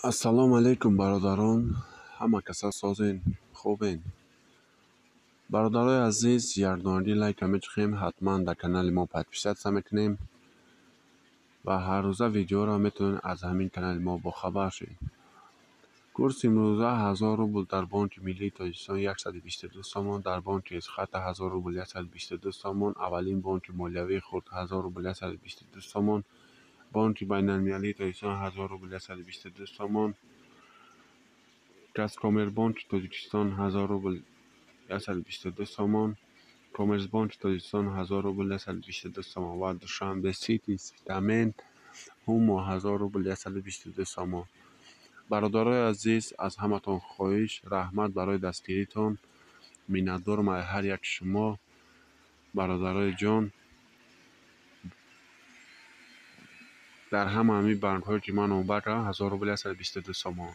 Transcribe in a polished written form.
Ассалому алайкум, бародарон, ҳама каса созен, хубен? Бародарои азиз, якдонаги лайка мечухем, ҳатман дар канали мо подписаться мекунем ва ҳаррӯза видеоро метавонед аз ҳамин канали мо бохабар шавед. Курси имрӯза: 1000 рубл дар Бонки Миллии Тоҷикистон 122 сомон, дар бонки Эсхата 1000 рубл 122 сомон, аввалин бонки молиявии хурд 1000 рубл 122 сомон, Бонки байналмилалии Тоҷикистон 1000 рубл 122 сомон, Казкоммербонки Тоҷикистон 1000 рубл 122 сомон, Коммерсбонки Тоҷикистон 1000 рубл 122 сомон ва Душанбе Сити, Спитамен, Ҳумо 1000 рубл 122 сомон. Бародарои азиз, аз ҳаматон хоҳиш, раҳмат барои дастгиритон, миннатдорам аз ҳар яки шумо, бародарои ҷон. Дар ҳама ҳамин банкҳое, ки ман номбар кардам, 1000 рубл 122 сомон.